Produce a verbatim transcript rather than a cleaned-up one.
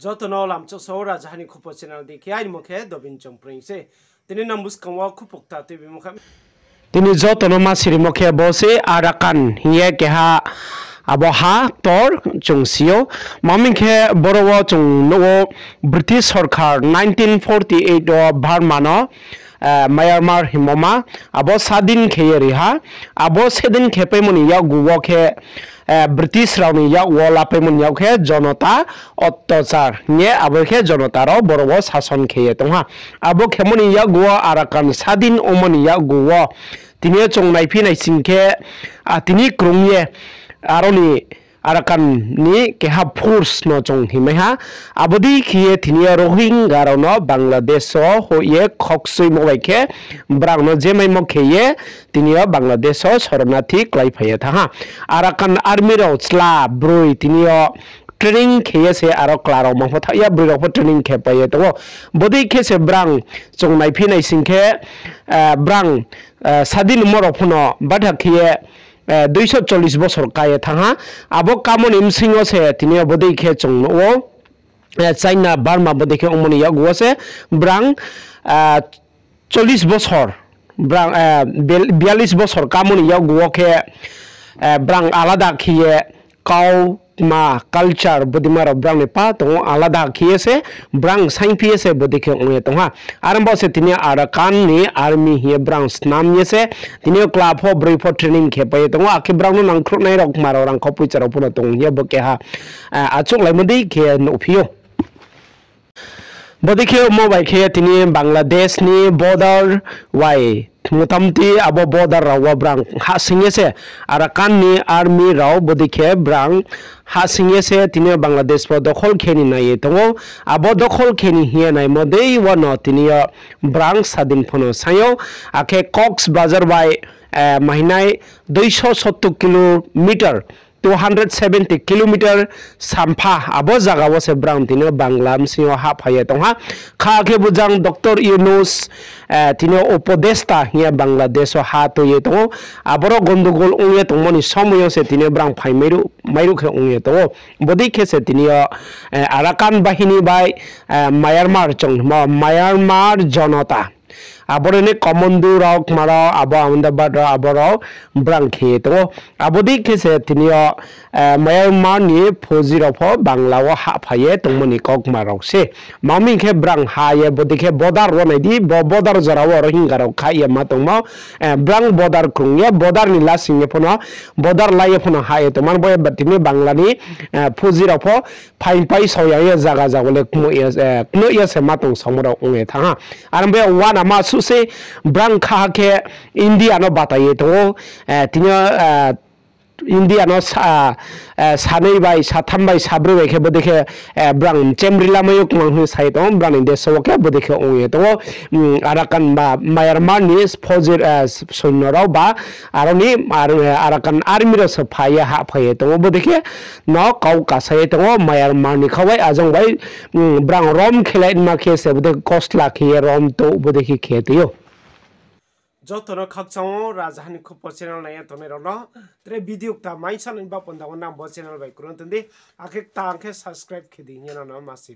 Joto no lamchoksa o Rajaha ni Khupo channel di khe aini mo khe Dobin Chongpreng se. Tini nang buskang wo khupo kta tuibimo khe. Tini joto no ma sirimo khe bo se Arakan hing ye keha abo ha ktor chung si ou. Maming khe boro wo chung nuh ou British sorkar nineteen forty eight wo Burma no, eh, Myanmar hingmo ma, abo sadin khe ye ri ha. Abo sadin khe paimo ni yakgu wo khe, eh, British rao ni yak wo lapaimo ni yak khe jonota ottachar hing ye abo khe jonota rao boro wo sason khe ye tong ha. Abo khemo ni yakgu wo Arakan sadin ongmo ni yakgu wo tini yo chung naiphi naising khe, a, tini krung ye aro ni Arakan ni keha force no chung himai ha. Abo dei khe ye tini yo Rohingya rao no Bangladesh wo hoih ye khokchuimo bai khe brang no je maimo khe ye tini yo Bangladesh wo sornathi kláiphai ye thanng ha. Arakan army rao chla broi tini yo training khe ye se aro chla rao mang pho thaoh ya, broi rao pho training khe pai ye tong ou. Bodei khe se brang chung naiphi naising khe, eh, brang, eh, sadin mo rao pho no batha khe ye, eh, duiso chollis bosor ká ye thanng ha. Abo kamo ni bsing yo se tini yo bodei khe chung nuh ou, eh, China, Burma bodei khe ongmo ni yakgu wo se brang, eh, chollis bosor, brang, eh, bel-, biyallis bosor kamo ni yakgu wo khe, eh, brang alada khe ye kau, tma, culture, bodei ma rao brang ni pa tong ou, alada khe ye se brang saingphi ye se bodei khe ong ye tong ha. Are bo se tini Arakan ni army hing ye brang snam ye se tini yo chla pho broi pho training khe pai ye tong ou, akhe brang no nangkhruhnai rao kma rao rangkho poicha rao pho no tong hing ye bo keha, eh, achouhlaimo dei khe nuhphi ou. Bodei khe omo bai khe tini Bangladesh ni border bai motamti abo border rao wo brang hahsing ye se Arakan ni army rao bodei khe brang hahsing ye se tini yo Bangladesh pho dokhol khe ni nai ye tong ou. Abo dokhol khe ni hing ye naimo dei wo no tini yo brang sadin pho no saing ou. Akhe Cox's Bazar bai, eh, mahinai duiso sottor kilometer, two hundred seventy kilometer sampha abo zaga wo se brang tini yo Bangla bsing yo hahphai ye tong ha. Kha khe bujang Doctor Yunus, eh, tini yo upodesta hing ye Bangladesh wo ha tui ye tong ou. Aboro gondogol ong ye tongmo ni somoi yo se tini yo brang phai mairuh, mairuh khe ong ye tong ou. Bodei khe se tini yo, eh, Arakan bahini bai, eh, Myanmar chongmo, Myanmar jonota. Aboro ni commando rao kma rao, abo Ahmedabad rao, abo rao brang khe ye tong ou. Abo dei khe se tini yo, eh, Myanmar ni phoji rao pho Bangla wo hahphai ye tongmo ni kaukma rao se. Maming khe brang ha ye bodei khe border wo nai di, bo border jora wo Rohingya rao kha ye ma tongmo, eh, brang border krung ye, border ni lasing ye pho no, border lai ye pho no ha ye tongmo, bo ye ba tini Bangla ni, eh, phoji rao pho phaingpai saoyang ye zaga zaga le knoih ye, eh, knoih ye se ma tong samo rao ong ye thanng ha. Are bo ye uanama suh se brang kha ha khe India no batai ye tong ou, eh, tini yo, eh, India no sa, eh, sanoi bai, satham bai, sabroi bai khe bodei khe, eh, brang chemri lamai yo kmang hing sa ye tong ou, brang ni deso wo khe bodei khe ong ye tong ou, mm, Arakan ba Myanmar ni phoji, eh, soino rao ba, aro ni, ar-, eh, Arakan army rao se phai ye hahphai ye tong ou, bodei khe no kau kasa ye tong ou, Myanmar ni kha bai, ajang bai, mm, brang rom khelai ma khe se bodei kosla khe ye rom touh bodei khe khe tui ou. Joto no khakchang ou Rajaha ni Khupo channel nai ye tongnai rao no. Tre video kta maisa nai ba panda wo nang bo channel bai krung tong di. Akhe kta ang khe subscribe khe di hing ye nang no ma sir.